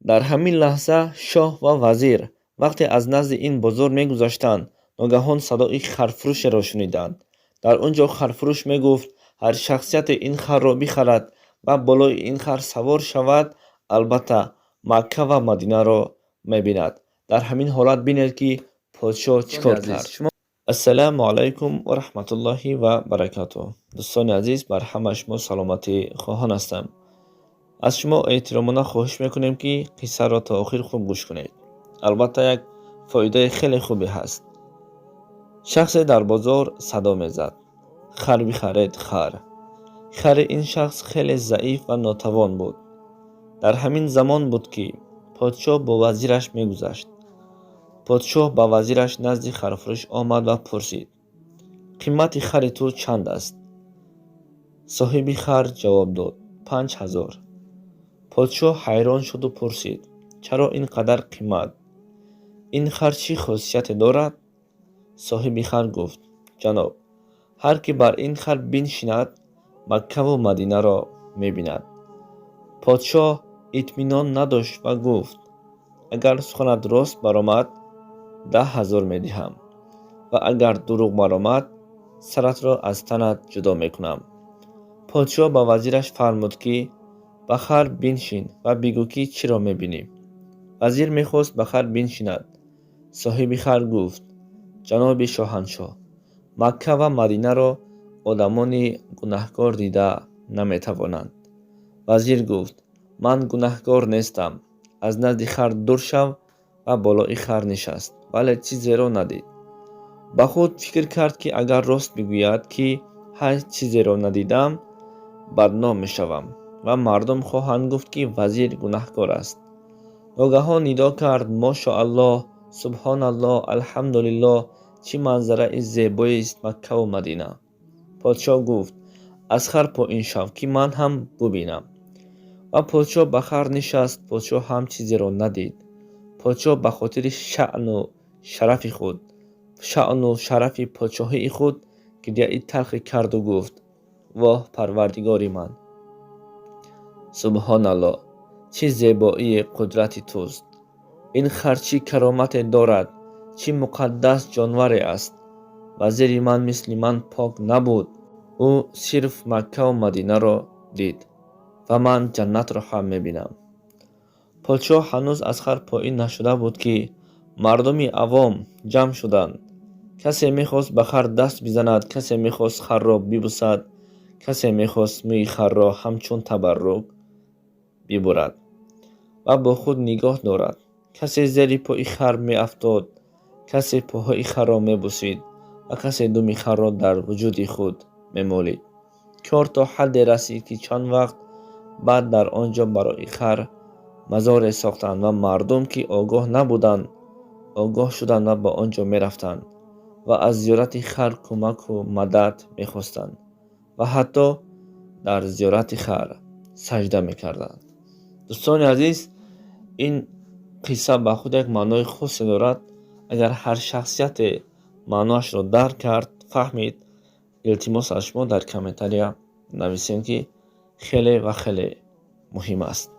Дар ҳамин лаҳза шоҳ ва вазир вақте аз назди ин бозор мегузаштанд, ногаҳон садои харфурӯшеро шуниданд. Дар он ҷо харфурӯш мегуфт: ҳар шахсияте ин харро бихарад ва болои ин хар савор шавад, албатта Макка ва Мадинаро мебинад. Дар ҳамин ҳолат бинед, ки подшоҳ чӣ кор кард. Ассалому алайкум ва раҳматуллоҳи ва баракатуҳ. Дӯстони азиз, бар ҳама шумо саломатӣ хоҳон ҳастам. Аз шумо эҳтиромона хоҳиш мекунем, ки қиссаро то охир хуб гӯш кунед. Албатта, як фоидаи хеле хубе ҳаст. Шахсе дар бозор садо мезад: «Хар бихаред, хар!» Хари ин шахс хеле заиф ва нотавон буд. Дар ҳамин замон буд, ки подшоҳ бо вазираш мегузашт. Подшоҳ ба вазираш назди харфурӯш омад ва пурсид: «Қимати хари ту чанд аст?» Соҳиби хар ҷавоб дод: «5000». Подшоҳ ҳайрон шуду пурсид: «Чаро ин қадар қимат? Ин хар чӣ хосияте дорад?» Соҳиби хар гуфт: «Ҷаноб, ҳар ки бар ин хар биншинад, Маккаву Мадинаро мебинад». Подшоҳ итминон надошт ва гуфт: «Агар суханат рост баромад, 10 000 медиҳам ва агар дурӯғ баромад, саратро аз танат ҷудо мекунам». Подшоҳ ба вазираш фармуд, ки ба хар биншин ва бигӯ, ки чиро мебинӣ. Вазир мехост ба хар биншинад. Соҳиби хар гуфт: «Ҷаноби шоҳаншоҳ, Макка ва Мадинаро одамони гунаҳкор дида наметавонанд». Вазир гуфт: «Ман гунаҳкор нестам, аз назди хар дур шав». Ва болои хар нишаст, вале чизеро надид. Ба худ фикр кард, ки агар рост бигӯяд, ки ҳеҷ чизеро надидам, бадном мешавам ва мардум хоҳанд гуфт, ки вазир гунаҳкор аст. Ногаҳон нидо кард: «Мошоаллоҳ, субҳоналлоҳ, алҳамдулиллоҳ, чӣ манзараи зебоест Маккаву Мадина!» Подшоҳ гуфт: «Аз хар поин шав, ки ман ҳам бубинам». Ва подшоҳ ба хар нишаст. Подшоҳ ҳам чизеро надид. Подшоҳ ба хотири шаъну шарафи худ, шаъну шарафи подшоҳии худ гиряи талхе карду гуфт: «Воҳ, Парвардигори ман, субҳоналлоҳ, чӣ зебоии қудрати туст! Ин хар чӣ каромате дорад, чӣ муқаддас ҷонваре аст! Вазири ман мисли ман пок набуд, ӯ сирф Маккаву Мадинаро дид ва ман ҷаннатро ҳам мебинам». Подшоҳ ҳанӯз аз хар поин нашуда буд, ки мардуми авом ҷамъ шуданд. Касе мехост ба хар даст бизанад, касе мехост харро бибусад, касе мехост мӯи харро ҳамчун табаррук бибурад ва бо худ нигоҳ дорад, касе зери пои хар меафтод, касе поҳои харро мебусид ва касе думи харро дар вуҷуди худ мемолид. Кор то ҳадде расид, ки чанд вақт баъд дар он ҷо барои хар мазоре сохтанд ва мардум, ки огоҳ набуданд, огоҳ шуданд ва ба он ҷо мерафтанд ва аз зиёрати хар кӯмаку мадад мехостанд ва ҳатто дар зиёрати хар сажда мекарданд. Дӯстони азиз, ин қисса ба худ як маънои хосе дорад. Агар ҳар шахсияте маъноашро дарк кард, фаҳмид, илтимос аз шумо, дар комментария нависем, ки хеле ва хеле муҳим аст.